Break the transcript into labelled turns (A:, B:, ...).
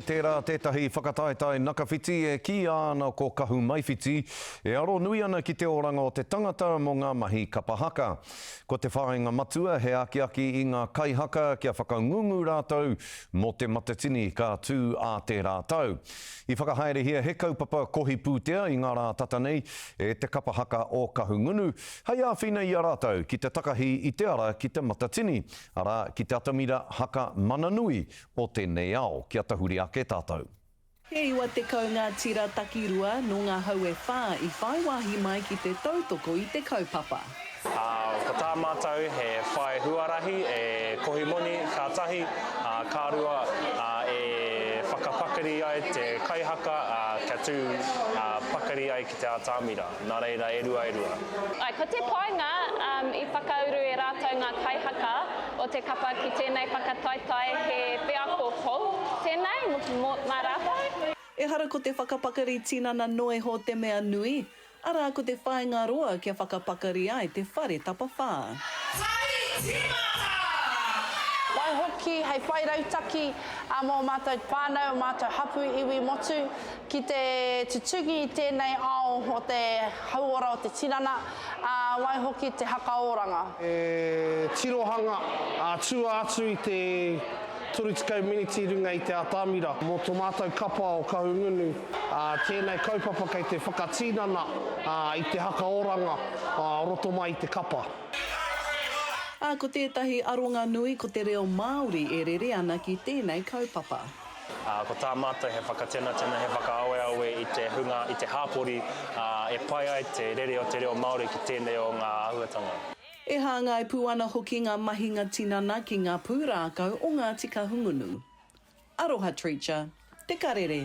A: Tērā tētahi whakataetae nakawhiti e kīia ana ko Kahumaiwhiti, e aro nui ana ki te oranga o te tangata mō ngā mahi kapa haka. Ko te whāinga matua he akiaki i ngā kaihaka kia whakangungu rātou mō Te Matatini ka tū ā tērā tau. I whakahaerehia he kaupapa kohi pūtea i ngā rā tata nei e te kapa haka o Kahungunu hei āwhina i a rātou ki te takahi i te ara ki Te Matatini, arā, ki te atamira haka mana nui o tēnei ao, kia tahuri ake tātou.
B: He 90 ngā tira takirua nō ngā hau e whā i whai wāhi mai ki te tautoko i te kaupapa.
C: Ā, ko tā mātou he whai huarahi e kohi moni ka tahi, ā, ka rua, ā, e whakapakari ai te kaihaka, ā, kia tū, ā, pakari ai ki te atamira. Nā reira, e rua, e rua.
D: Āe, ko te painga i whakauru e rātou ngā kaihaka o te kapa ki tēnei whakataetae he wheako hou tēnei mā rātou.
B: Ehara ko te whakapakari tinana noa iho te mea nui, arā ko te whāinga roa kia whakapakari ai te whare tapawhā.
E: Tahi tīmata!
F: Waihoki, hei whai rautaki mō mātou whānau, mātou hapū, iwi, motu, Ki te tutuki i tēnei ao o te hauora o te tinana, ā, waihoki te hakaoranga.
G: He tirohanga ā tua atu i te 30 miniti i runga i te atamira. Mō tō mātou kapa o Kahungunu, ā, tēnei kaupapa kei te whakatinana i te hakaoranga o roto mai i te kapa.
B: Ā, ko tētahi aronga nui ko te reo Māori e rere ana ki tēnei kaupapa.
C: Ā, ko tā mātou he whakatenatena, he whakaaweawe i te hunga, i te hāpori, ā, e pai ai te rere o te reo Māori ki tēnei o ngā āhuatanga.
B: E hāngai pū ana hoki ngā mahinga tinana ki ngā pūrākau o Ngāti Kahungunu. Aroha Treacher, Te Karere.